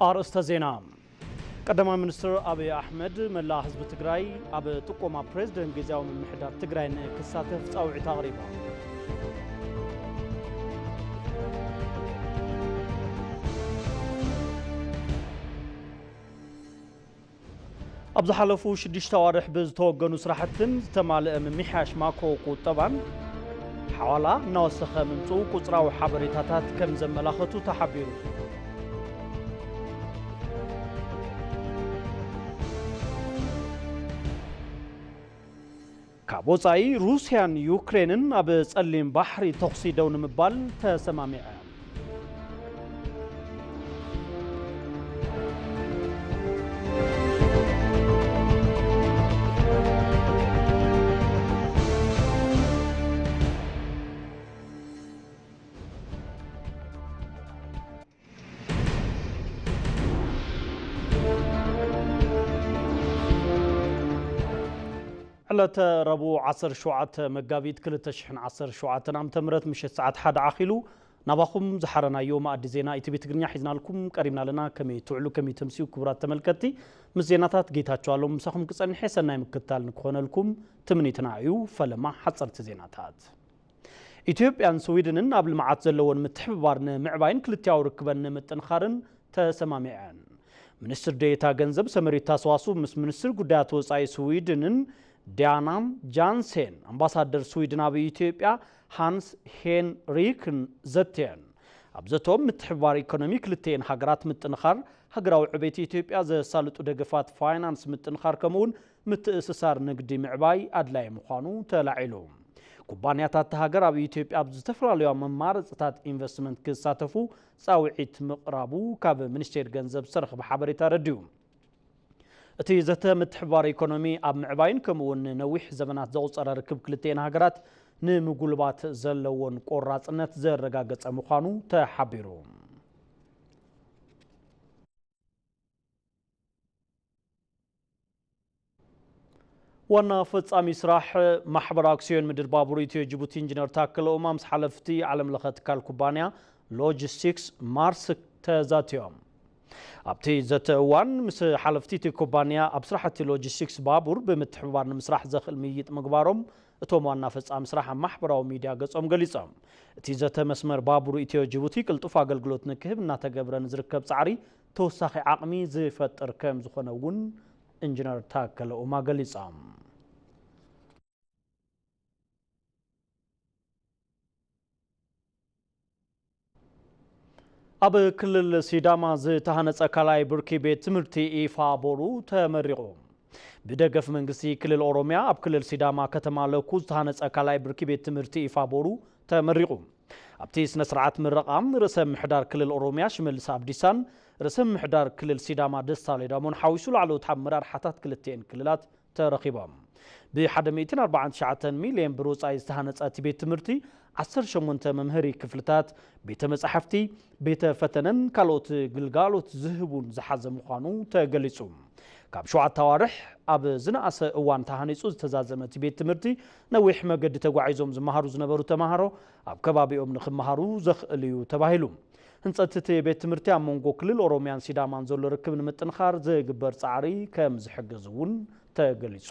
ኣርእስተ ዜና። ቀዳማይ ሚኒስትር ኣብይ ኣሕመድ መላእ ህዝቢ ትግራይ ኣብ ጥቆማ ፕሬዝደንት ግዝያዊ ምምሕዳር ትግራይ ንክሳተፍ ፃውዒት ኣቕሪባ። ኣብ ዝሓለፉ ሽዱሽተ ኣዋርሕ ብዝተወገኑ ስራሕትን ዝተማልአ ምምሕያሽ ማክሮ ቁጠባን ሓዋላ እናወሰኸ ምምፅኡ ቁፅራዊ ሓበሬታታት ከም ዘመላኸቱ ተሓቢሩ። ካብ ወፃኢ ሩስያን ዩክሬንን ኣብ ፀሊም ባሕሪ ተኹሲ ደው ንምባል ተሰማሚዐ። ዕለተ ረቡዕ ዓሰርተ ሸውዓተ መጋቢት ክልተ ሽሕን ዓሰርተ ሸውዓተን ዓመተ ምህረት ምሸት ሰዓት ሓደ ዓኺሉ ናባኹም ዝሓረናዮ መኣዲ ዜና ኢቲቪ ትግርኛ ሒዝናልኩም ቀሪብና ኣለና። ከመይ ትውዕሉ፣ ከመይ ተምስዩ ክቡራት ተመልከትቲ? ምስ ዜናታት ጌታቸው ኣለሙ ምሳኹም ክጸንሕ እየ። ሰናይ ምክትታል ንክኾነልኩም ትምኒትና እዩ። ፈለማ ሓጸርቲ ዜናታት። ኢትዮጵያን ስዊድንን ኣብ ልምዓት ዘለወን ምትሕብባር ንምዕባይን ክልቲያዊ ርክበን ንምጥንኻርን ተሰማሚዐን። ሚኒስትር ዴኤታ ገንዘብ ሰመሪት ታስዋሱ ምስ ሚኒስትር ጉዳያት ወጻኢ ስዊድንን ዲያና ጃንሴን፣ ኣምባሳደር ስዊድን ኣብ ኢትዮጵያ ሃንስ ሄንሪክን ዘትየን። ኣብ ዘተኦም ምትሕብባር ኢኮኖሚ ክልቲኤን ሃገራት ምጥንኻር፣ ሃገራዊ ዕቤት ኢትዮጵያ ዘሳልጡ ደገፋት ፋይናንስ ምጥንኻር ከምኡውን ምትእስሳር ንግዲ ምዕባይ ኣድላዪ ምዃኑ ተላዒሉ። ኩባንያታት እታ ሃገር ኣብ ኢትዮጵያ ኣብ ዝተፈላለዩ መማረፅታት ኢንቨስትመንት ክሳተፉ ፃውዒት ምቕራቡ ካብ ሚኒስቴር ገንዘብ ዝተረኽበ ሓበሬታ ኣረዲኡ። እቲ ዘተ ምትሕብባር ኢኮኖሚ ኣብ ምዕባይን ከምኡ እውን ንነዊሕ ዘመናት ዘቑፀረ ርክብ ክልቲኤን ሃገራት ንምጉልባት ዘለዎን ቆራፅነት ዘረጋገፀ ምዃኑ ተሓቢሩ። ዋና ፈጻሚ ስራሕ ማሕበር ኣክሲዮን ምድር ባቡር ኢትዮ ጅቡቲ ኢንጂነር ታከለ ኡማ ምስ ሓለፍቲ ዓለም ለኸ ትካል ኩባንያ ሎጂስቲክስ ማርስክ ተዛትዮም። ኣብቲ ዘተ እዋን ምስ ሓለፍቲ እቲ ኩባንያ ኣብ ስራሕቲ ሎጂስቲክስ ባቡር ብምትሕብባር ንምስራሕ ዘኽእል ምይይጥ ምግባሮም እቶም ዋና ፈጻሚ ስራሕ ኣብ ማሕበራዊ ሚድያ ገጾም ገሊጾም። እቲ ዘተ መስመር ባቡር ኢትዮ ጅቡቲ ቅልጡፍ ኣገልግሎት ንክህብ እናተገብረ ንዝርከብ ጻዕሪ ተወሳኺ ዓቕሚ ዝፈጥር ከም ዝኾነ እውን ኢንጂነር ታከለ ኡማ ገሊጾም። ኣብ ክልል ሲዳማ ዝተሃነጸ ካልኣይ ብርኪ ቤት ትምህርቲ ኢፋ ቦሩ ተመሪቑ። ብደገፍ መንግስቲ ክልል ኦሮሚያ ኣብ ክልል ሲዳማ ከተማ ለኩ ዝተሃነጸ ካልኣይ ብርኪ ቤት ትምህርቲ ኢፋ ቦሩ ተመሪቑ። ኣብቲ ስነ ስርዓት ምረቓ ርእሰ ምሕዳር ክልል ኦሮሚያ ሽመልስ ኣብዲሳን ርእሰ ምሕዳር ክልል ሲዳማ ደስታ ሌዳሞን ሓዊሱ ላዕለዎት ኣመራርሓታት ክልቲኤን ክልላት ተረኺቦም። ብ ሓደ ሚእትን ኣርባዓን ትሽዓተን ሚልዮን ብር ወጻኢ ዝተሃነጸ እቲ ቤት ትምህርቲ ዓሰርተ ሸሞንተ መምሃሪ ክፍልታት፣ ቤተ መጻሕፍቲ፣ ቤተ ፈተነን ካልኦት ግልጋሎት ዝህቡን ዝሓዘ ምዃኑ ተገሊጹ። ካብ ሸውዓተ ኣዋርሕ ኣብ ዝነኣሰ እዋን ተሃኒጹ ዝተዛዘመ እቲ ቤት ትምህርቲ ነዊሕ መገዲ ተጓዒዞም ዝመሃሩ ዝነበሩ ተማሃሮ ኣብ ከባቢኦም ንክመሃሩ ዘኽእል እዩ ተባሂሉ። ህንጸት እቲ ቤት ትምህርቲ ኣብ መንጎ ክልል ኦሮሚያን ሲዳማን ዘሎ ርክብ ንምጥንኻር ዝግበር ጻዕሪ ከም ዝሕግዝ እውን ተገሊጹ።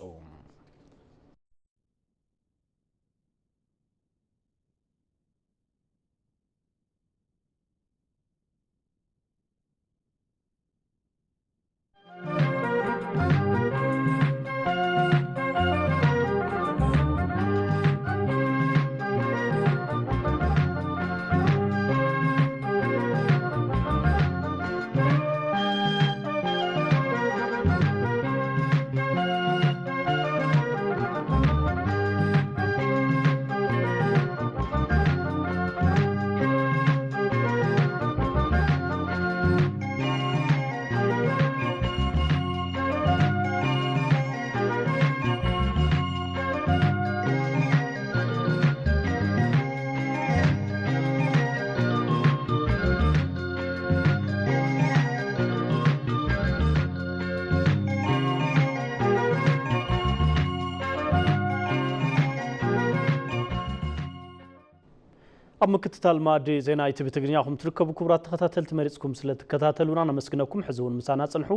ኣብ ምክትታል ማዕዲ ዜና ኢቲቪ ትግርኛ ኹም ትርከቡ ክቡራት ተኸታተልቲ፣ መሪጽኩም ስለ ትከታተሉና ነመስግነኩም። ሕዚ እውን ምሳና ጽንሑ።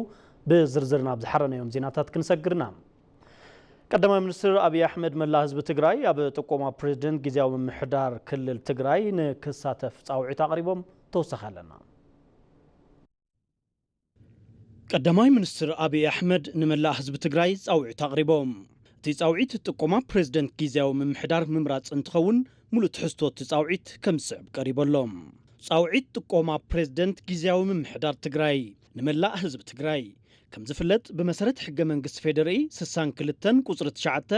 ብዝርዝር ናብ ዝሓረናዮም ዜናታት ክንሰግርና። ቀዳማይ ሚኒስትር ኣብይ ኣሕመድ መላእ ህዝቢ ትግራይ ኣብ ጥቆማ ፕሬዝደንት ግዝያዊ ምምሕዳር ክልል ትግራይ ንክሳተፍ ጻውዒት ኣቕሪቦም። ተወሳኺ ኣለና። ቀዳማይ ሚኒስትር ኣብይ ኣሕመድ ንመላእ ህዝቢ ትግራይ ጻውዒት ኣቕሪቦም። እቲ ጻውዒት ጥቆማ ፕሬዝደንት ግዝያዊ ምምሕዳር ምምራጽ እንትኸውን፣ ሙሉእ ትሕዝቶ እቲ ጻውዒት ከም ዝስዕብ ቀሪቡ ኣሎ። ጻውዒት ጥቆማ ፕሬዝደንት ግዝያዊ ምምሕዳር ትግራይ ንመላእ ህዝቢ ትግራይ። ከም ዝፍለጥ፣ ብመሰረት ሕገ መንግስቲ ፌዴሪኢ ስሳን ክልተን ቁጽሪ ትሽዓተ፣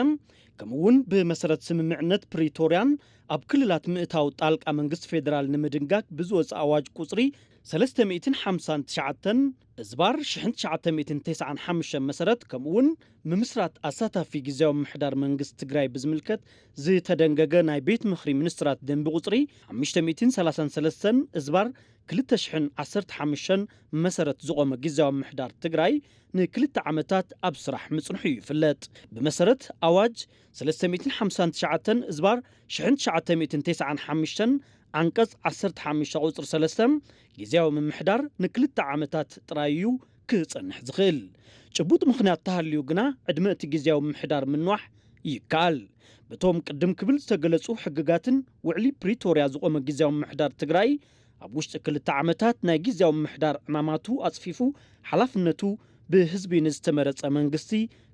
ከምኡ እውን ብመሰረት ስምምዕነት ፕሪቶርያን ኣብ ክልላት ምእታው ጣልቃ መንግስቲ ፌዴራል ንምድንጋግ ብዝወፀ ኣዋጅ ቁጽሪ ሰለስተ ሚእትን ሓምሳን ትሽዓተን እዝባር ሽሕን ትሽዓተ ሚእትን ተስዓን ሓሙሽተን መሰረት፣ ከምኡ እውን ምምስራት ኣሳታፊ ግዝያዊ ምምሕዳር መንግስቲ ትግራይ ብዝምልከት ዝተደንገገ ናይ ቤት ምኽሪ ሚኒስትራት ደንቢ ቁጽሪ ሓሙሽተ ሚእትን ሰላሳን ሰለስተን እዝባር ክልተ ሽሕን ዓሰርተ ሓሙሽተን መሰረት ዝቖመ ግዝያዊ ምምሕዳር ትግራይ ንክልተ ዓመታት ኣብ ስራሕ ምጽንሑ ይፍለጥ። ብመሰረት ኣዋጅ ሰለስተ ሚእትን ሓምሳን ትሽዓተን እዝባር ሽሕን ትሽዓተ ሚእትን ተስዓን ሓሙሽተን ዓንቀጽ ዓሰርተ ሓሙሽተ ቁጽሪ ሰለስተ፣ ግዝያዊ ምምሕዳር ንክልተ ዓመታት ጥራይ እዩ ክጸንሕ ዝኽእል። ጭቡጥ ምኽንያት ተሃልዩ ግና፣ ዕድመ እቲ ግዝያዊ ምምሕዳር ምንዋሕ ይከኣል። በቶም ቅድም ክብል ዝተገለጹ ሕግጋትን ውዕሊ ፕሪቶርያ ዝቖመ ግዝያዊ ምምሕዳር ትግራይ፣ ኣብ ውሽጢ ክልተ ዓመታት ናይ ግዝያዊ ምምሕዳር ዕማማቱ ኣጽፊፉ፣ ሓላፍነቱ ብህዝቢ ንዝተመረጸ መንግስቲ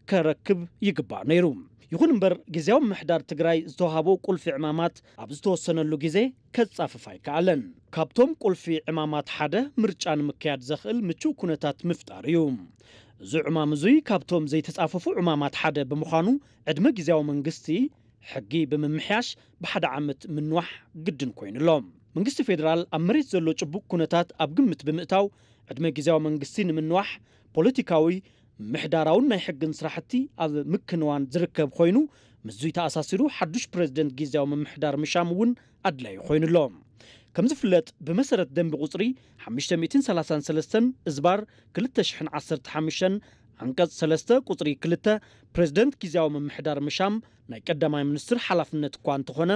ከረክብ ይግባእ ነይሩ። ይኹን እምበር፣ ግዝያዊ ምምሕዳር ትግራይ ዝተዋሃቦ ቁልፊ ዕማማት ኣብ ዝተወሰነሉ ግዜ ከጻፍፍ ኣይከኣለን። ካብቶም ቁልፊ ዕማማት ሓደ፣ ምርጫ ንምክያድ ዘኽእል ምቹእ ኩነታት ምፍጣር እዩ። እዚ ዕማም እዙይ ካብቶም ዘይተጻፈፉ ዕማማት ሓደ ብምዃኑ፣ ዕድመ ግዝያዊ መንግስቲ ሕጊ ብምምሕያሽ ብሓደ ዓመት ምንዋሕ ግድን ኮይኑ ኣሎ። መንግስቲ ፌዴራል ኣብ መሬት ዘሎ ጭቡቅ ኩነታት ኣብ ግምት ብምእታው፣ ዕድመ ግዝያዊ መንግስቲ ንምንዋሕ ፖለቲካዊ፣ ምምሕዳራውን ናይ ሕግን ስራሕቲ ኣብ ምክንዋን ዝርከብ ኮይኑ፣ ምስዙይ ተኣሳሲሩ ሓዱሽ ፕሬዝደንት ግዝያዊ ምምሕዳር ምሻም እውን ኣድላዩ ኮይኑ ኣሎ። ከም ዝፍለጥ፣ ብመሰረት ደንቢ ቁጽሪ ሓሙሽተ ሚእትን ሰላሳን ሰለስተን እዝባር ክልተ ሽሕን ዓሰርተ ሓሙሽተን ዓንቀጽ ሰለስተ ቁጽሪ ክልተ፣ ፕሬዝደንት ግዝያዊ ምምሕዳር ምሻም ናይ ቀዳማይ ሚኒስትር ሓላፍነት እኳ እንተኾነ፣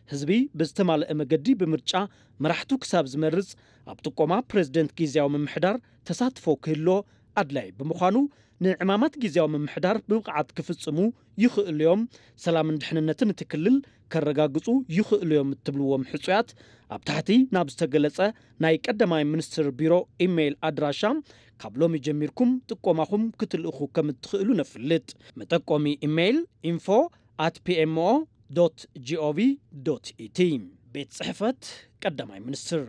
ህዝቢ ብዝተማልአ መገዲ ብምርጫ መራሕቱ ክሳብ ዝመርጽ፣ ኣብ ጥቆማ ፕሬዝደንት ግዝያዊ ምምሕዳር ተሳትፎ ክህሎ ኣድላዪ ብምዃኑ፣ ንዕማማት ግዝያዊ ምምሕዳር ብብቕዓት ክፍጽሙ ይኽእሉ እዮም፣ ሰላምን ድሕንነትን እቲ ክልል ከረጋግጹ ይኽእሉ እዮም እትብልዎም ሕጹያት፣ ኣብ ታሕቲ ናብ ዝተገለጸ ናይ ቀዳማይ ሚኒስትር ቢሮ ኢሜይል ኣድራሻ ካብ ሎሚ ጀሚርኩም ጥቆማኹም ክትልእኹ ከም እትኽእሉ ነፍልጥ። መጠቆሚ ኢሜይል ኢንፎ ኣት ፒኤምኦ ዶት ጂኦቪ ዶት ኢቲ። ቤት ጽሕፈት ቀዳማይ ሚኒስትር።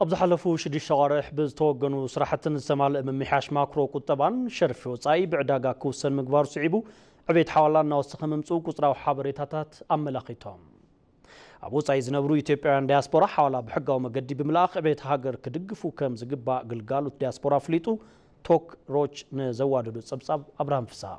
ኣብ ዝሓለፉ ሽዱሽተ ኣዋርሕ ብዝተወገኑ ስራሕትን ዝተማልአ ምምሕያሽ ማክሮ ቁጠባን ሸርፊ ወጻኢ ብዕዳጋ ክውሰን ምግባሩ ስዒቡ፣ ዕቤት ሓዋላ እናወሰኸ ምምጽኡ ቁጽራዊ ሓበሬታታት ኣመላኺቶም። ኣብ ወጻኢ ዝነብሩ ኢትዮጵያውያን ዳያስፖራ ሓዋላ ብሕጋዊ መገዲ ብምልኣኽ ዕቤት ሃገር ክድግፉ ከም ዝግባእ ግልጋሎት ዳያስፖራ ኣፍሊጡ። ቶክ ሮች ንዘዋደዶ ጸብጻብ ኣብርሃም ፍስሃ።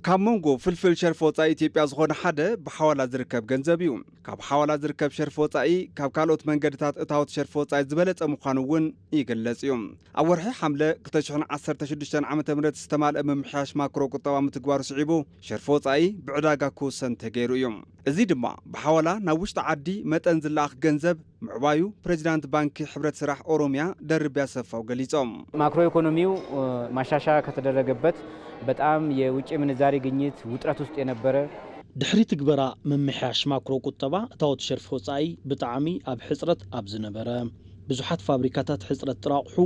ካብ መንጎ ፍልፍል ሸርፊ ወጻኢ ኢትዮጵያ ዝኾነ ሓደ ብሓዋላ ዝርከብ ገንዘብ እዩ። ካብ ሓዋላ ዝርከብ ሸርፊ ወጻኢ ካብ ካልኦት መንገድታት እታወት ሸርፊ ወጻኢ ዝበለጸ ምዃኑ እውን ይግለጽ እዩ። ኣብ ወርሒ ሓምለ ክልተ ሽሕን ዓሰርተ ሽዱሽተን ዓመተ ምህረት ዝተማልአ ምምሕያሽ ማክሮ ቁጠባ ምትግባሩ ስዒቡ፣ ሸርፊ ወጻኢ ብዕዳጋ ክውሰን ተገይሩ እዩ። እዚ ድማ ብሓዋላ ናብ ውሽጢ ዓዲ መጠን ዝለኣኽ ገንዘብ ምዕባዩ ፕሬዚዳንት ባንኪ ሕብረት ስራሕ ኦሮሚያ ደርቤ ኣሰፋው ገሊጾም። ማክሮ ኢኮኖሚው ማሻሻያ ከተደረገበት በጣም የውጭ ምንዛሪ ግኝት ውጥረት ውስጥ የነበረ። ድሕሪ ትግበራ ምምሕያሽ ማክሮ ቁጠባ፣ እታወት ሸርፊ ወጻኢ ብጣዕሚ ኣብ ሕጽረት ኣብ ዝነበረ፣ ብዙሓት ፋብሪካታት ሕጽረት ጥረ ኣቑሑ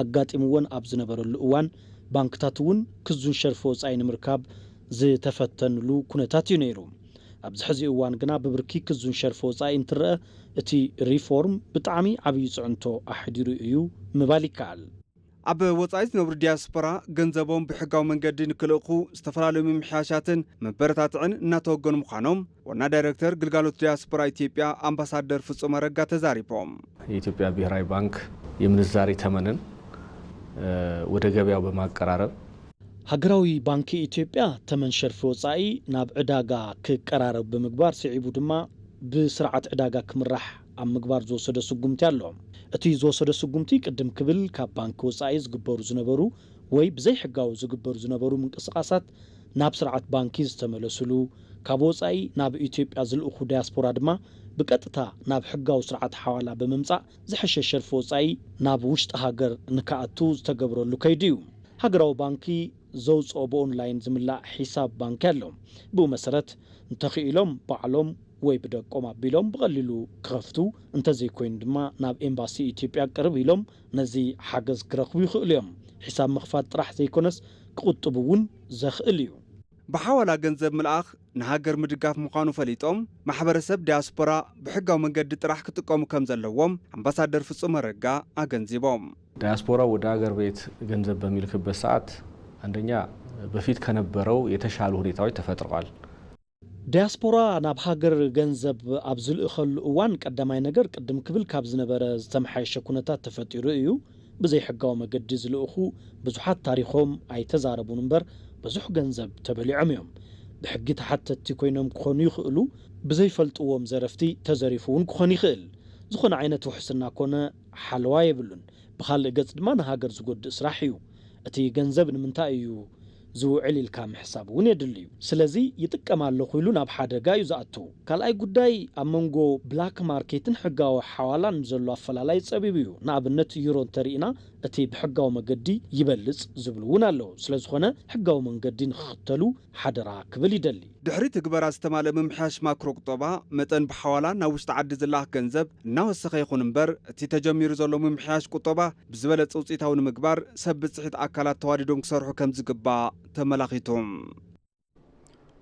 ኣጋጢምወን ኣብ ዝነበረሉ እዋን፣ ባንክታት እውን ክዙን ሸርፊ ወጻኢ ንምርካብ ዝተፈተንሉ ኩነታት እዩ ነይሩ። ኣብዚ ሕዚ እዋን ግና ብብርኪ ክዙን ሸርፊ ወጻኢ እንትረአ፣ እቲ ሪፎርም ብጣዕሚ ዓብዪ ጽዕንቶ ኣሕዲሩ እዩ ምባል ይከኣል። ኣብ ወጻኢ ዝነብሩ ዲያስፖራ ገንዘቦም ብሕጋዊ መንገዲ ንክልእኹ ዝተፈላለዩ ምምሕያሻትን መበረታትዕን እናተወገኑ ምዃኖም ዋና ዳይሬክተር ግልጋሎት ዲያስፖራ ኢትዮጵያ ኣምባሳደር ፍጹም ኣረጋ ተዛሪቦም። የኢትዮጵያ ብሔራዊ ባንክ የምንዛሪ ተመንን፣ እ፣ ወደ ገበያው በማቀራረብ፣ ሃገራዊ ባንኪ ኢትዮጵያ ተመን ሸርፊ ወጻኢ ናብ ዕዳጋ ክቀራረብ ብምግባር፣ ስዒቡ ድማ ብስርዓት ዕዳጋ ክምራሕ ኣብ ምግባር ዝወሰዶ ስጉምቲ ኣሎ። እቲ ዝወሰዶ ስጉምቲ፣ ቅድም ክብል ካብ ባንኪ ወጻኢ ዝግበሩ ዝነበሩ ወይ ብዘይሕጋዊ ዝግበሩ ዝነበሩ ምንቅስቓሳት ናብ ስርዓት ባንኪ ዝተመለሱሉ፣ ካብ ወጻኢ ናብ ኢትዮጵያ ዝልእኹ ዳያስፖራ ድማ ብቀጥታ ናብ ሕጋዊ ስርዓት ሓዋላ ብምምጻእ ዝሐሸ ሸርፊ ወጻኢ ናብ ውሽጢ ሃገር ንክኣቱ ዝተገብረሉ ከይዱ እዩ። ሃገራዊ ባንኪ ዘውፅኦ ብኦንላይን ዝምላእ ሒሳብ ባንኪ ኣሎ። ብኡ መሰረት እንተኽኢሎም ባዕሎም ወይ ብደቆም ኣቢሎም ብቐሊሉ ክኸፍቱ፣ እንተዘይኮይኑ ድማ ናብ ኤምባሲ ኢትዮጵያ ቅርብ ኢሎም ነዚ ሓገዝ ክረኽቡ ይኽእሉ እዮም። ሒሳብ ምኽፋት ጥራሕ ዘይኮነስ ክቑጥቡ እውን ዘኽእል እዩ። ብሓዋላ ገንዘብ ምልኣኽ ንሃገር ምድጋፍ ምዃኑ ፈሊጦም፣ ማሕበረሰብ ዲያስፖራ ብሕጋዊ መንገዲ ጥራሕ ክጥቀሙ ከም ዘለዎም ኣምባሳደር ፍጹም ኣረጋ ኣገንዚቦም። ዳያስፖራው ወደ አገር ቤት ገንዘብ በሚልክበት ሰዓት አንደኛ በፊት ከነበረው የተሻሉ ሁኔታዎች ተፈጥረዋል። ዲያስፖራ ናብ ሃገር ገንዘብ ኣብ ዝልእኸሉ እዋን ቀዳማይ ነገር ቅድም ክብል ካብ ዝነበረ ዝተመሓየሸ ኩነታት ተፈጢሩ እዩ። ብዘይሕጋዊ መገዲ ዝልእኹ ብዙሓት ታሪኾም ኣይተዛረቡን እምበር ብዙሕ ገንዘብ ተበሊዖም እዮም። ብሕጊ ተሓተትቲ ኮይኖም ክኾኑ ይኽእሉ፣ ብዘይፈልጥዎም ዘረፍቲ ተዘሪፉ እውን ክኾን ይኽእል። ዝኾነ ዓይነት ውሕስና ኮነ ሓለዋ የብሉን። ብኻልእ ገጽ ድማ ንሃገር ዝጎድእ ስራሕ እዩ። እቲ ገንዘብ ንምንታይ እዩ ዝውዕል ኢልካ ምሕሳብ እውን የድሊ እዩ። ስለዚ ይጥቀም ኣለኹ ኢሉ ናብ ሓደጋ እዩ ዝኣቱ። ካልኣይ ጉዳይ ኣብ መንጎ ብላክ ማርኬትን ሕጋዊ ሓዋላን ዘሎ ኣፈላላይ ጸቢብ እዩ። ንኣብነት ዩሮ እንተርኢና እቲ ብሕጋዊ መገዲ ይበልጽ ዝብሉ እውን ኣለዉ። ስለዝኾነ ሕጋዊ መንገዲ ንክኽተሉ ሓደራ ክብል ይደሊ። ድሕሪ ትግበራ ዝተማልእ ምምሕያሽ ማክሮ ቁጠባ መጠን ብሓዋላ ናብ ውሽጢ ዓዲ ዝለኣኽ ገንዘብ እናወሰኸ ይኹን እምበር እቲ ተጀሚሩ ዘሎ ምምሕያሽ ቁጠባ ብዝበለጸ ውፅኢታዊ ንምግባር ሰብ ብፅሒት ኣካላት ተዋዲዶም ክሰርሑ ከም ዝግባእ ተመላኺቱ።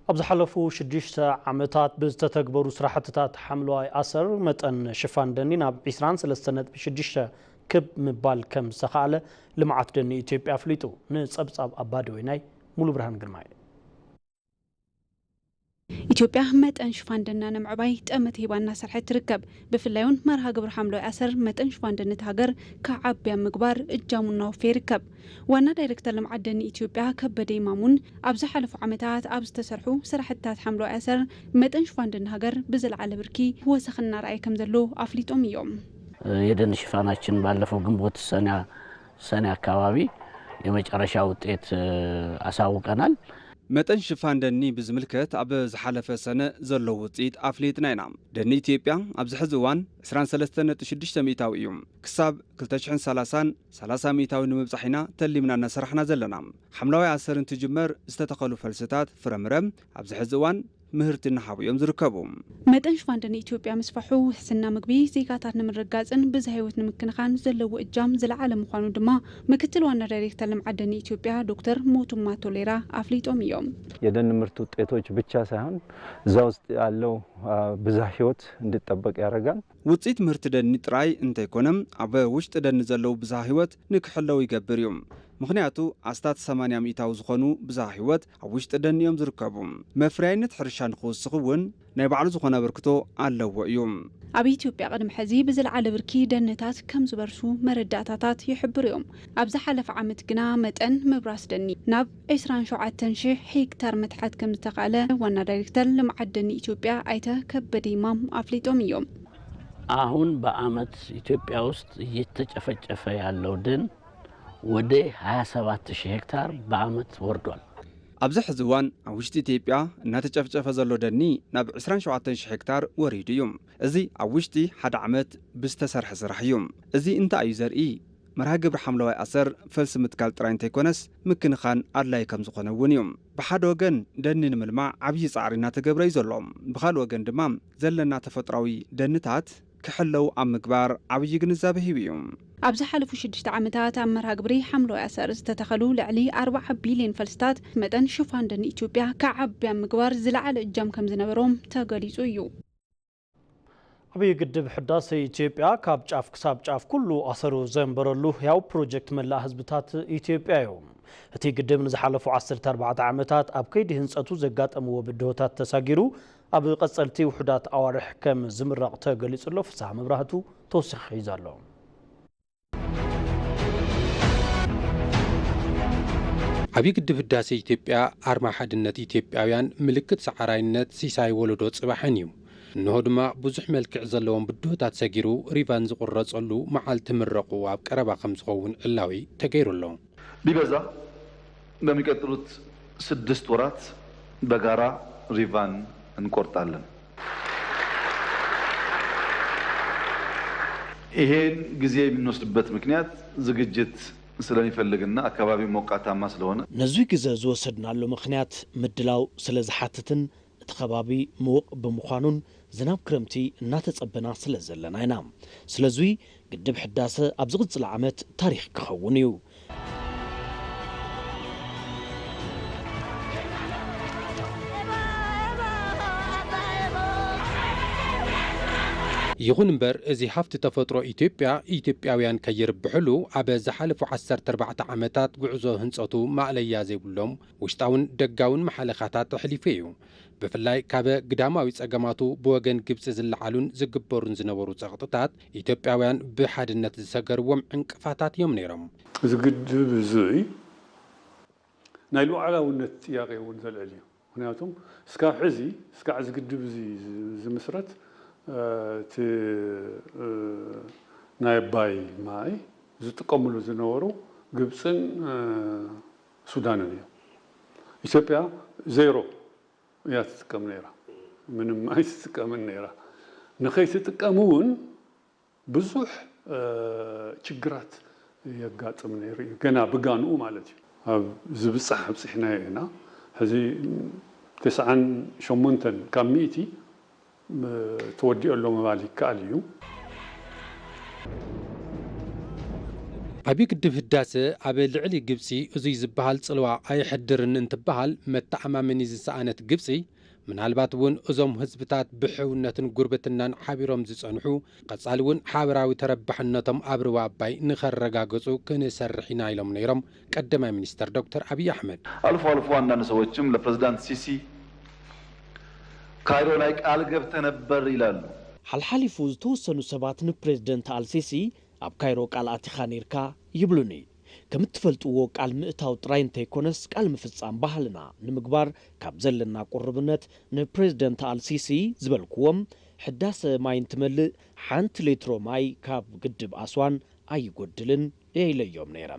ኣብ ዝሓለፉ ሽዱሽተ ዓመታት ብዝተተግበሩ ስራሕትታት ሓምለዋይ ኣሰር መጠን ሽፋን ደኒ ናብ ዕስራን ሰለስተን ነጥቢ ሽዱሽተ ክብ ምባል ከም ዝተኻእለ ልምዓት ደኒ ኢትዮጵያ ኣፍሊጡ። ንፀብፃብ ኣባዲ ወይናይ ሙሉ ብርሃን ግርማይ። ኢትዮጵያ መጠን ሽፋን ደና ንምዕባይ ጠመተ ሂባ እናሰርሐት ትርከብ። ብፍላይ እውን መርሃ ግብሪ ሓምለዋይ ኣሰር መጠን ሽፋን ደን እታ ሃገር ክዓቢ ኣብ ምግባር እጃሙ እናወፈየ ይርከብ። ዋና ዳይሬክተር ልምዓት ደን ኢትዮጵያ ከበደ ይማም እውን ኣብ ዝሓለፉ ዓመታት ኣብ ዝተሰርሑ ስራሕትታት ሓምለዋይ ኣሰር መጠን ሽፋን ደን ሃገር ብዝለዓለ ብርኪ ወሰኽ እናረኣየ ከም ዘሎ ኣፍሊጦም እዮም። የደን ሽፋናችን ባለፈው ግንቦት ሰኔ ሰኔ አካባቢ የመጨረሻ ውጤት አሳውቀናል። መጠን ሽፋን ደኒ ብዝምልከት ኣብ ዝሓለፈ ሰነ ዘለዉ ውፅኢት ኣፍሊጥና ኢና። ደኒ ኢትዮጵያ ኣብዚ ሕዚ እዋን ዕስራን ሰለስተን ነጥቢ ሽዱሽተ ሚእታዊ እዩ። ክሳብ ክልተ ሽሕን ሰላሳን ሰላሳ ሚእታዊ ንምብፃሕ ኢና ተሊምና እናሰራሕና ዘለና። ሓምለዋይ ኣሰር እንትጅመር ዝተተኸሉ ፈልስታት ፍረምረ ኣብዚ ሕዚ እዋን ምህርቲ እናሃቡ እዮም ዝርከቡ። መጠን ሽፋን ደን ኢትዮጵያ ምስፋሑ ውሕስና ምግቢ ዜጋታት ንምርግጋፅን ብዝሃ ህይወት ንምክንኻን ዘለዎ እጃም ዝለዓለ ምዃኑ ድማ ምክትል ዋና ዳይሬክተር ልምዓት ደን ኢትዮጵያ ዶክተር ሞቱማ ቶሌራ ኣፍሊጦም እዮም። የደን ምርት ውጤቶች ብቻ ሳይሆን እዛ ውስጥ ያለው ብዝሃ ህይወት እንዲጠበቅ ያደርጋል። ውፅኢት ምህርቲ ደኒ ጥራይ እንተይኮነ ኣብ ውሽጢ ደኒ ዘለዉ ብዝሃ ህይወት ንክሕለው ይገብር እዩ። ምኽንያቱ ኣስታት ሰማንያ ሚእታዊ ዝኾኑ ብዝሃ ህይወት ኣብ ውሽጢ ደኒ እዮም ዝርከቡ። መፍረያይነት ሕርሻ ንክውስኽ እውን ናይ ባዕሉ ዝኾነ ኣበርክቶ ኣለዎ እዩ። ኣብ ኢትዮጵያ ቅድሚ ሕዚ ብዝለዓለ ብርኪ ደንታት ከም ዝበርሱ መረዳእታታት ይሕብሩ እዮም። ኣብ ዝሓለፈ ዓመት ግና መጠን ምብራስ ደኒ ናብ ዕስራን ሸውዓተን ሽሕ ሄክታር ምትሓት ከም ዝተኻእለ ዋና ዳይሬክተር ልምዓት ደን ኢትዮጵያ ኣይተ ከበደ ይማም ኣፍሊጦም እዮም። አሁን በአመት ኢትዮጵያ ውስጥ እየተጨፈጨፈ ያለው ደን ወደ ሃያ ሰባት ሺህ ሄክታር በአመት ወርዷል። ኣብዚ ሕዚ እዋን ኣብ ውሽጢ ኢትዮጵያ እናተጨፍጨፈ ዘሎ ደኒ ናብ ዕስራን ሸውዓተን ሽሕ ሄክታር ወሪዱ እዩ። እዚ ኣብ ውሽጢ ሓደ ዓመት ብዝተሰርሐ ስራሕ እዩ። እዚ እንታይ እዩ ዘርኢ? መርሃ ግብሪ ሓምለዋይ ኣሰር ፈልሲ ምትካል ጥራይ እንተይኮነስ ምክንኻን ኣድላይ ከም ዝኾነ እውን እዩ። ብሓደ ወገን ደኒ ንምልማዕ ዓብዪ ጻዕሪ እናተገብረ እዩ ዘሎ። ብኻልእ ወገን ድማ ዘለና ተፈጥሯዊ ደንታት ክሕለው ኣብ ምግባር ዓብዪ ግንዛበ ሂቡ እዩ። ኣብ ዝሓለፉ ሽዱሽተ ዓመታት ኣብ መርሃ ግብሪ ሓምለዋይ ኣሰር ዝተተኸሉ ልዕሊ ኣርባዓ ቢልዮን ፈልስታት መጠን ሽፋን ደን ኢትዮጵያ ክዓቢ ኣብ ምግባር ዝለዓለ እጃም ከም ዝነበሮም ተገሊጹ እዩ። ዓብዪ ግድብ ሕዳሰ ኢትዮጵያ ካብ ጫፍ ክሳብ ጫፍ ኩሉ ኣሰሩ ዘንበረሉ ህያው ፕሮጀክት መላእ ህዝብታት ኢትዮጵያ እዩ። እቲ ግድብ ንዝሓለፉ ዓሰርተ ኣርባዕተ ዓመታት ኣብ ከይዲ ህንፀቱ ዘጋጠምዎ ብድሆታት ተሳጊሩ ኣብ ቀፀልቲ ውሑዳት ኣዋርሕ ከም ዝምረቕ ተገሊፁ ኣሎ። ፍስሃ መብራህቱ ተወሲኹ ሒዙ ኣሎ። ዓብዪ ግድብ ህዳሴ ኢትዮጵያ ኣርማ ሓድነት ኢትዮጵያውያን፣ ምልክት ሰዓራይነት፣ ሲሳይ ወለዶ ፅባሕን እዩ። እንሆ ድማ ብዙሕ መልክዕ ዘለዎም ብድሆታት ሰጊሩ ሪቫን ዝቑረፀሉ መዓልቲ ምረቑ ኣብ ቀረባ ከም ዝኸውን ዕላዊ ተገይሩ ኣሎ። ቢበዛ በሚቀጥሉት ስድስት ወራት በጋራ ሪቫን እንቆርጣለን። ይሄን ጊዜ የምንወስድበት ምክንያት ዝግጅት ስለሚፈልግና አካባቢ ሞቃታማ ስለሆነ። ነዙይ ግዘ ዝወሰድናሉ ምኽንያት ምድላው ስለ ዝሓትትን እቲ ከባቢ ምውቕ ብምዃኑን ዝናብ ክረምቲ እናተጸበና ስለ ዘለና ኢና። ስለዙይ ግድብ ሕዳሰ ኣብ ዝቕጽል ዓመት ታሪኽ ክኸውን እዩ። ይኹን እምበር እዚ ሃፍቲ ተፈጥሮ ኢትዮጵያ ኢትዮጵያውያን ከይርብሕሉ ኣብ ዝሓለፉ ዓሰርተ ኣርባዕተ ዓመታት ጉዕዞ ህንፀቱ ማእለያ ዘይብሎም ውሽጣውን ደጋውን መሓለኻታት ኣሕሊፉ እዩ። ብፍላይ ካብ ግዳማዊ ፀገማቱ ብወገን ግብፂ ዝለዓሉን ዝግበሩን ዝነበሩ ፀቕጥታት ኢትዮጵያውያን ብሓድነት ዝሰገርዎም ዕንቅፋታት እዮም ነይሮም። እዚ ግድብ እዙይ ናይ ሉዓላውነት ጥያቄ እውን ዘልዕል እዩ። ምክንያቱም እስካብ ሕዚ እስካዕ እዚ ግድብ እዚ ዝምስረት እቲ ናይ ኣባይ ማይ ዝጥቀምሉ ዝነበሩ ግብፅን ሱዳንን እዮም። ኢትዮጵያ ዜሮ እያ ትጥቀም ነይራ። ምንም ኣይትጥቀምን ነይራ። ንኸይትጥቀም እውን ብዙሕ ችግራት የጋጥም ነይሩ እዩ። ገና ብጋንኡ ማለት እዩ። ኣብ ዝብፃሕ ኣብፂሕናዮ ኢና። ሕዚ ተስዓን ሸሞንተን ካብ ሚእቲ ተወዲኦ ኣሎ ምባል ይከኣል እዩ። ዓብዪ ግድብ ህዳሰ ኣብ ልዕሊ ግብፂ እዙይ ዝበሃል ፅልዋ ኣየሕድርን እንትበሃል መተኣማመኒ ዝሰኣነት ግብፂ ምናልባት እውን እዞም ህዝብታት ብሕውነትን ጉርብትናን ሓቢሮም ዝፀንሑ ቀፃሊ እውን ሓበራዊ ተረባሕነቶም ኣብ ርባ ኣባይ ንኸረጋግፁ ክንሰርሕ ኢና ኢሎም ነይሮም ቀዳማይ ሚኒስተር ዶክተር ኣብይ ኣሕመድ። አልፎ አልፎ አንዳንድ ሰዎችም ለፕሬዝዳንት ሲሲ ካይሮ ላይ ቃል ገብተ ነበር ይላሉ። ሓልሓሊፉ ዝተወሰኑ ሰባት ንፕሬዝደንት ኣልሲሲ ኣብ ካይሮ ቃል ኣቲኻ ነይርካ ይብሉኒ። ከም እትፈልጥዎ ቃል ምእታው ጥራይ እንተይኮነስ ቃል ምፍፃም ባህልና ንምግባር ካብ ዘለና ቁርብነት ንፕሬዝደንት ኣልሲሲ ዝበልክዎም ሕዳሰ ማይ እንትመልእ ሓንቲ ሌትሮ ማይ ካብ ግድብ ኣስዋን ኣይጎድልን እየ ኢለዮም ነይረ።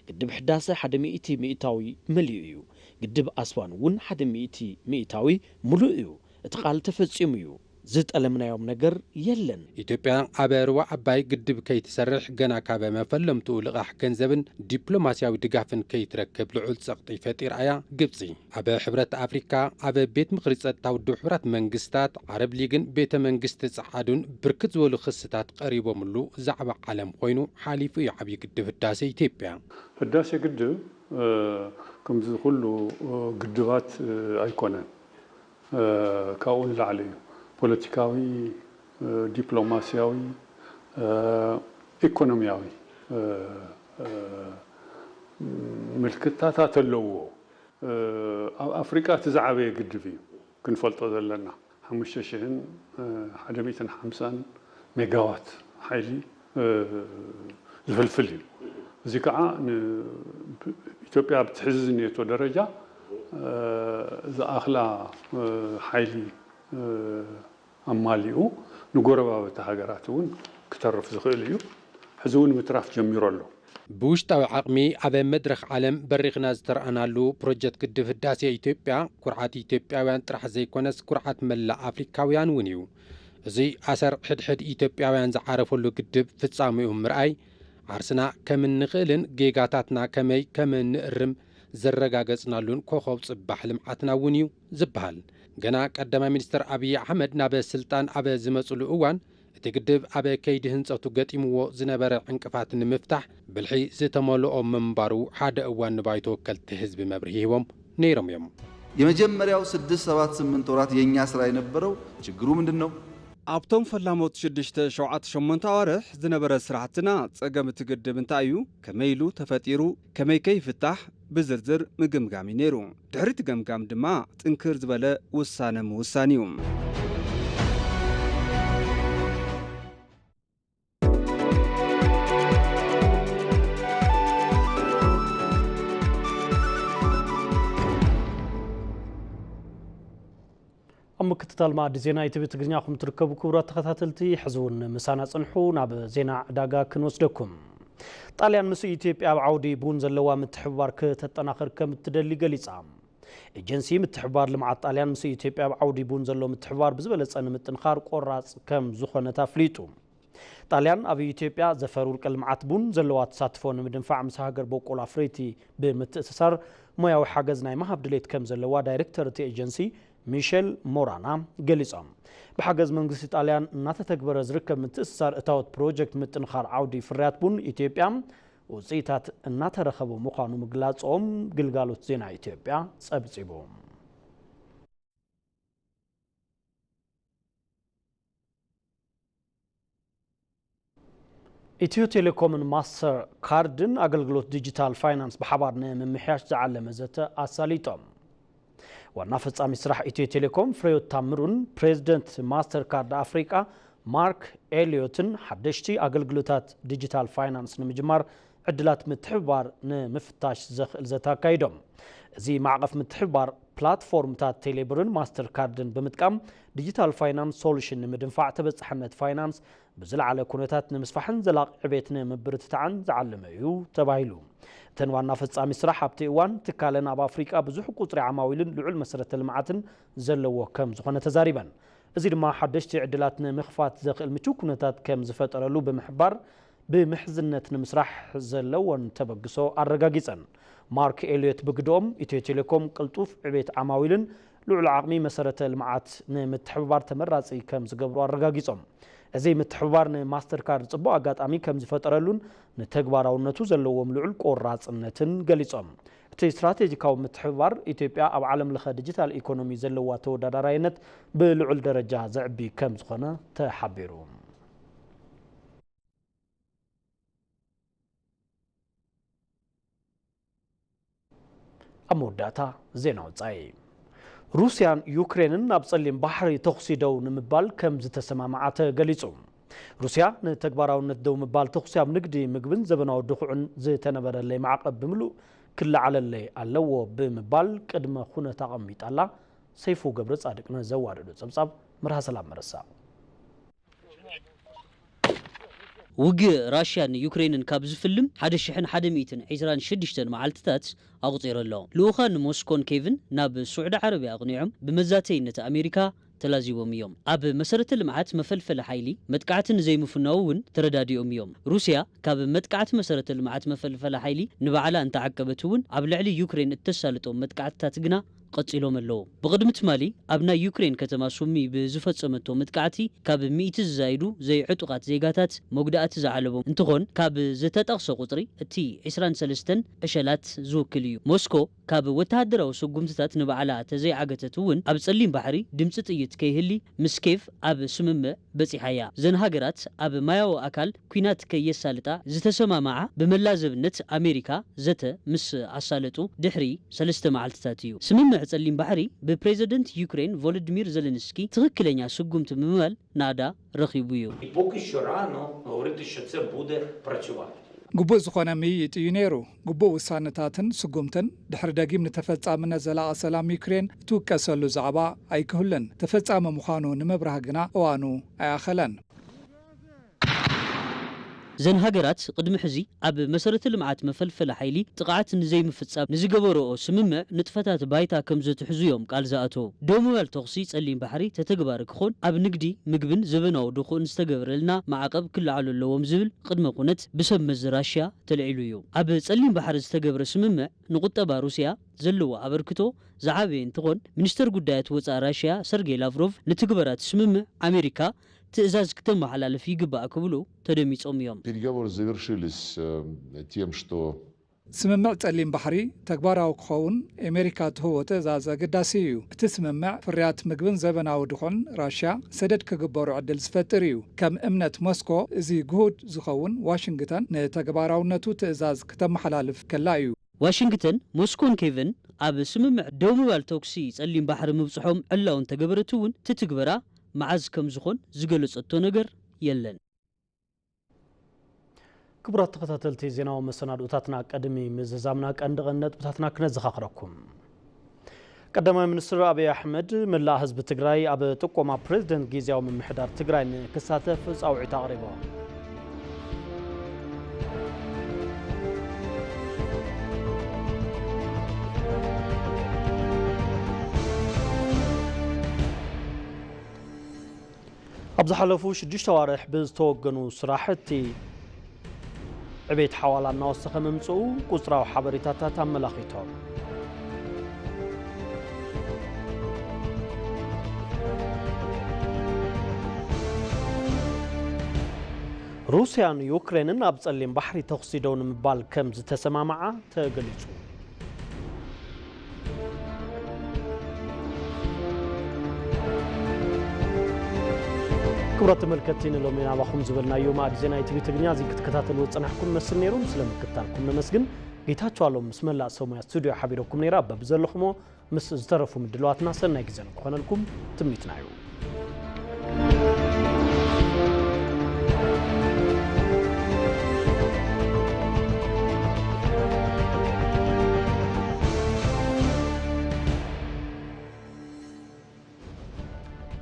ግድብ ሕዳሰ ሓደ ሚእቲ ሚእታዊ መሊኡ እዩ። ግድብ ኣስዋን እውን ሓደ ሚእቲ ሚእታዊ ሙሉእ እዩ። እቲ ቃል ተፈፂሙ እዩ። ዝጠለምናዮም ነገር የለን። ኢትዮጵያ ኣብ ርዋ ዓባይ ግድብ ከይትሰርሕ ገና ካብ መፈለምትኡ ልቓሕ ገንዘብን ዲፕሎማስያዊ ድጋፍን ከይትረክብ ልዑል ጸቕጢ ፈጢራ እያ ግብጺ። ኣብ ሕብረት ኣፍሪካ፣ ኣብ ቤት ምኽሪ ጸጥታ ውድብ ሕቡራት መንግስታት፣ ዓረብ ሊግን ቤተ መንግስቲ ጸዓዱን ብርክት ዝበሉ ክስታት ቀሪቦምሉ ዛዕባ ዓለም ኮይኑ ሓሊፉ እዩ ዓብዪ ግድብ ህዳሴ ኢትዮጵያ። ህዳሴ ግድብ ከምዚ ኩሉ ግድባት ኣይኮነን። ካብኡ ንላዕሊ እዩ። ፖለቲካዊ፣ ዲፕሎማስያዊ፣ ኢኮኖሚያዊ ምልክታታት ኣለዎ። ኣብ ኣፍሪቃ እቲ ዝዓበየ ግድብ እዩ ክንፈልጦ ዘለና። ሓሙሽተ ሽሕን ሓደ ሚእትን ሓምሳን ሜጋዋት ሓይሊ ዝፍልፍል እዩ። እዚ ከዓ ኢትዮጵያ ኣብቲ ሕዚ ዝኔቶ ደረጃ ዝኣኽላ ሓይሊ ኣማሊኡ ንጎረባብቲ ሃገራት እውን ክተርፍ ዝኽእል እዩ። ሕዚ እውን ምትራፍ ጀሚሩ ኣሎ። ብውሽጣዊ ዓቕሚ ኣብ መድረኽ ዓለም በሪኽና ዝተረኣናሉ ፕሮጀክት ግድብ ህዳሴ ኢትዮጵያ ኩርዓት ኢትዮጵያውያን ጥራሕ ዘይኮነስ ኩርዓት መላእ ኣፍሪካውያን እውን እዩ። እዚ ኣሰር ሕድሕድ ኢትዮጵያውያን ዝዓረፈሉ ግድብ ፍጻሜኡ ምርኣይ ዓርስና ከም እንኽእልን ጌጋታትና ከመይ ከም እንእርም ዘረጋገጽናሉን ኮኸብ ጽባሕ ልምዓትና እውን እዩ ዝበሃል። ገና ቀዳማይ ሚኒስትር ኣብይ ኣሕመድ ናብ ስልጣን ኣብ ዝመጽሉ እዋን እቲ ግድብ ኣብ ከይዲ ህንፀቱ ገጢምዎ ዝነበረ ዕንቅፋት ንምፍታሕ ብልሒ ዝተመልኦ ምንባሩ ሓደ እዋን ንባይቶ ወከልቲ ህዝቢ መብርሂ ሂቦም ነይሮም እዮም። የመጀመሪያው ስድስት ሰባት ስምንት ወራት የኛ ስራ የነበረው ችግሩ ምንድን ነው? ኣብቶም ፈላሞት ሽዱሽተ ሸውዓተ ሸሞንተ ኣዋርሕ ዝነበረ ስራሕትና ጸገም እቲ ግድብ እንታይ እዩ፣ ከመይ ኢሉ ተፈጢሩ፣ ከመይ ከይፍታሕ ብዝርዝር ምግምጋም እዩ ነይሩ። ድሕሪ እቲ ገምጋም ድማ ጥንክር ዝበለ ውሳነ ምውሳን እዩ። ኣብ ምክትታል መኣዲ ዜና ኢቲቪ ትግርኛ ኹም ትርከቡ ክቡራት ተኸታተልቲ፣ ሕዚ እውን ምሳና ጽንሑ። ናብ ዜና ዕዳጋ ክንወስደኩም። ጣልያን ምስ ኢትዮጵያ ኣብ ዓውዲ ቡን ዘለዋ ምትሕብባር ክተጠናኽር ከም እትደሊ ገሊጻ። ኤጀንሲ ምትሕብባር ልምዓት ጣልያን ምስ ኢትዮጵያ ኣብ ዓውዲ ቡን ዘሎ ምትሕብባር ብዝበለጸ ንምጥንኻር ቆራጽ ከም ዝኾነት ኣፍሊጡ። ጣልያን ኣብ ኢትዮጵያ ዘፈር ውልቀ ልምዓት ቡን ዘለዋ ተሳትፎ ንምድንፋዕ ምስ ሃገር በቆል ኣፍረይቲ ብምትእስሳር ሞያዊ ሓገዝ ናይ ምሃብ ድሌት ከም ዘለዋ ዳይሬክተር እቲ ኤጀንሲ ሚሸል ሞራና ገሊጾም። ብሓገዝ መንግስቲ ጣልያን እናተተግበረ ዝርከብ ምትእስሳር እታወት ፕሮጀክት ምጥንኻር ዓውዲ ፍርያት ቡን ኢትዮጵያ ውፅኢታት እናተረኸቡ ምዃኑ ምግላጾም ግልጋሎት ዜና ኢትዮጵያ ጸብጺቡ። ኢትዮ ቴሌኮምን ማስተር ካርድን ኣገልግሎት ዲጂታል ፋይናንስ ብሓባር ንምምሕያሽ ዝዓለመ ዘተ ኣሳሊጦም። ዋና ፈጻሚ ስራሕ ኢትዮ ቴሌኮም ፍሬዮት ታምሩን ፕሬዚደንት ማስተር ካርድ ኣፍሪቃ ማርክ ኤልዮትን ሓደሽቲ ኣገልግሎታት ዲጂታል ፋይናንስ ንምጅማር ዕድላት ምትሕብባር ንምፍታሽ ዘኽእል ዘተ ኣካይዶም። እዚ ማዕቐፍ ምትሕብባር ፕላትፎርምታት ቴሌብርን ማስተር ካርድን ብምጥቃም ዲጂታል ፋይናንስ ሶሉሽን ንምድንፋዕ ተበጻሕነት ፋይናንስ ብዝለዓለ ኩነታት ንምስፋሕን ዘላቒ ዕቤት ንምብርትታዕን ዝዓለመ እዩ ተባሂሉ። እተን ዋና ፈጻሚ ስራሕ ኣብቲ እዋን ትካለን ኣብ ኣፍሪቃ ብዙሕ ቁጽሪ ዓማዊልን ልዑል መሰረተ ልምዓትን ዘለዎ ከም ዝኾነ ተዛሪበን። እዚ ድማ ሓደሽቲ ዕድላት ንምኽፋት ዘኽእል ምቹው ኩነታት ከም ዝፈጠረሉ ብምሕባር ብምሕዝነት ንምስራሕ ዘለወን ተበግሶ ኣረጋጊጸን። ማርክ ኤልዮት ብግድኦም ኢትዮ ቴሌኮም ቅልጡፍ ዕቤት ዓማዊልን ልዑል ዓቕሚ መሰረተ ልምዓት ንምትሕብባር ተመራጺ ከም ዝገብሩ ኣረጋጊጾም። እዚ ምትሕብባር ንማስተርካርድ ጽቡቕ ኣጋጣሚ ከም ዝፈጠረሉን ንተግባራውነቱ ዘለዎም ልዑል ቆራጽነትን ገሊጾም። እቲ ስትራቴጂካዊ ምትሕብባር ኢትዮጵያ ኣብ ዓለም ለኸ ዲጂታል ኢኮኖሚ ዘለዋ ተወዳዳራይነት ብልዑል ደረጃ ዘዕቢ ከም ዝኾነ ተሓቢሩ። ኣብ መወዳእታ ዜና ወጻኢ። ሩስያን ዩክሬንን ኣብ ጸሊም ባሕሪ ተኹሲ ደው ንምባል ከም ዝተሰማምዓ ተገሊጹ። ሩስያ ንተግባራውነት ደው ምባል ተኹሲ ኣብ ንግዲ ምግብን ዘበናዊ ድኹዕን ዝተነበረለይ ማዕቐብ ብምሉእ ክለዓለለይ ኣለዎ ብምባል ቅድመ ኩነት ኣቐሚጣ ኣላ። ሰይፉ ገብረ ጻድቅ ነዘዋደዶ ጸብጻብ መርሃ ሰላም መረሳእ። ውግእ ራሽያን ዩክሬንን ካብ ዝፍልም ሓደ ሽሕን ሓደ ሚእትን ዕስራን ሽዱሽተን መዓልትታት ኣቑጺሩ ኣሎ። ልኡኻን ሞስኮን ኬቭን ናብ ስዑዲ ዓረብያ ኣቕኒዖም ብመዛተይነት ኣሜሪካ ተላዚቦም እዮም። ኣብ መሰረተ ልምዓት መፈልፈሊ ሓይሊ መጥቃዕቲ ንዘይምፍናው እውን ተረዳዲኦም እዮም። ሩስያ ካብ መጥቃዕቲ መሰረተ ልምዓት መፈልፈሊ ሓይሊ ንባዕላ እንተዓቀበት እውን ኣብ ልዕሊ ዩክሬን እተሳልጦም መጥቃዕትታት ግና ቀጺሎም ኣለዉ። ብቕድሚ ትማሊ ኣብ ናይ ዩክሬን ከተማ ሱሚ ብዝፈጸመቶ መጥቃዕቲ ካብ ሚእቲ ዝዛይዱ ዘይዕጡቓት ዜጋታት መጉዳእቲ ዝዓለቦም እንትኾን ካብ ዝተጠቕሰ ቁጽሪ እቲ ዕስራን ሰለስተን ዕሸላት ዝውክል እዩ። ሞስኮ ካብ ወተሃደራዊ ስጉምትታት ንባዕላ ተዘይዓገተት እውን ኣብ ጸሊም ባሕሪ ድምጺ ጥይት ከይህሊ ምስ ኬቭ ኣብ ስምምዕ በጺሓ እያ። እዘን ሃገራት ኣብ ማያዊ ኣካል ኲናት ከየሳልጣ ዝተሰማምዓ ብመላዘብነት ኣሜሪካ ዘተ ምስ ኣሳለጡ ድሕሪ ሰለስተ መዓልትታት እዩ። ስምምዕ ጸሊም ባሕሪ ብፕሬዝደንት ዩክሬን ቮሎዲሚር ዘለንስኪ ትኽክለኛ ስጉምቲ ብምባል ናእዳ ረኺቡ እዩ። І поки що рано говорити, що це буде працювати. ግቡእ ዝኾነ ምይይጥ እዩ ነይሩ። ግቡእ ውሳነታትን ስጉምትን ድሕሪ ደጊም ንተፈጻምነት ዘላቒ ሰላም ዩክሬን እትውቀሰሉ ዛዕባ ኣይክህሉን። ተፈጻሚ ምዃኑ ንምብራህ ግና እዋኑ ኣይኣኸለን። እዘን ሃገራት ቅድሚ ሕዚ ኣብ መሰረተ ልምዓት መፈልፈሊ ሓይሊ ጥቕዓት ንዘይምፍጻም ንዝገበረኦ ስምምዕ ንጥፈታት ባይታ ከም ዘትሕዙ እዮም ቃል ዝኣተው። ደው ምባል ተኹሲ ጸሊም ባሕሪ ተተግባሪ ክኾን ኣብ ንግዲ ምግብን ዘበናዊ ድኹእን ዝተገብረልና ማዕቐብ ክለዓሉ ኣለዎም ዝብል ቅድመ ኩነት ብሰብ መዚ ራሽያ ተልዒሉ እዩ። ኣብ ጸሊም ባሕሪ ዝተገብረ ስምምዕ ንቁጠባ ሩስያ ዘለዎ ኣበርክቶ ዝዓበየ እንትኾን ሚኒስተር ጉዳያት ወፃኢ ራሽያ ሰርጌይ ላቭሮቭ ንትግበራ እቲ ስምምዕ ኣሜሪካ ትእዛዝ ክተመሓላልፍ ይግባእ ክብሉ ተደሚፆም እዮም። Переговоры завершились э, тем, что ስምምዕ ጸሊም ባሕሪ ተግባራዊ ክኸውን ኤሜሪካ ትህቦ ትእዛዝ ኣገዳሲ እዩ። እቲ ስምምዕ ፍርያት ምግብን ዘበናዊ ድኾን ራሽያ ሰደድ ክግበሩ ዕድል ዝፈጥር እዩ። ከም እምነት ሞስኮ እዚ ግሁድ ዝኸውን ዋሽንግተን ንተግባራውነቱ ትእዛዝ ክተመሓላልፍ ከላ እዩ። ዋሽንግተን ሞስኮን ኬቭን ኣብ ስምምዕ ደው ምባል ተኩሲ ጸሊም ባሕሪ ምብጽሖም ዕላው እንተገበረት እውን ትትግበራ መዓዝ ከም ዝኾን ዝገለጸቶ ነገር የለን። ክቡራት ተኸታተልቲ ዜናዊ መሰናድኦታትና ቅድሚ ምዝዛምና ቀንዲ ቀንዲ ነጥብታትና ክነዘኻኽረኩም። ቀዳማይ ሚኒስትር ኣብይ ኣሕመድ መላእ ህዝቢ ትግራይ ኣብ ጥቆማ ፕሬዝደንት ግዝያዊ ምምሕዳር ትግራይ ንክሳተፍ ፃውዒት ኣቕሪቦም። ኣብ ዝሓለፉ ሽዱሽተ ኣዋርሕ ብዝተወገኑ ስራሕቲ ዕቤት ሓዋላ እናወሰኸ ምምፅኡ ቁፅራዊ ሓበሬታታት ኣመላኺቶም። ሩስያን ዩክሬንን ኣብ ጸሊም ባሕሪ ተኹሲ ደው ንምባል ከም ዝተሰማምዓ ተገሊጹ። ክቡራት ተመልከትቲ፣ ንሎሚ ናባኹም ዝበልናዮ ማዕድ ዜና ኢቲቪ ትግርኛ እዚ ክትከታተልዎ ዝጸናሕኩም መስል ነይሩ። ስለ ምክትታልኩም ነመስግን። ጌታቸው ኣሎም ምስ መላእ ሰብ ሞያ ስቱድዮ ሓቢረኩም ነይራ። በብዘለኹሞ ምስ ዝተረፉ ምድላዋትና ሰናይ ግዜ ንክኾነልኩም ትምኒትና እዩ።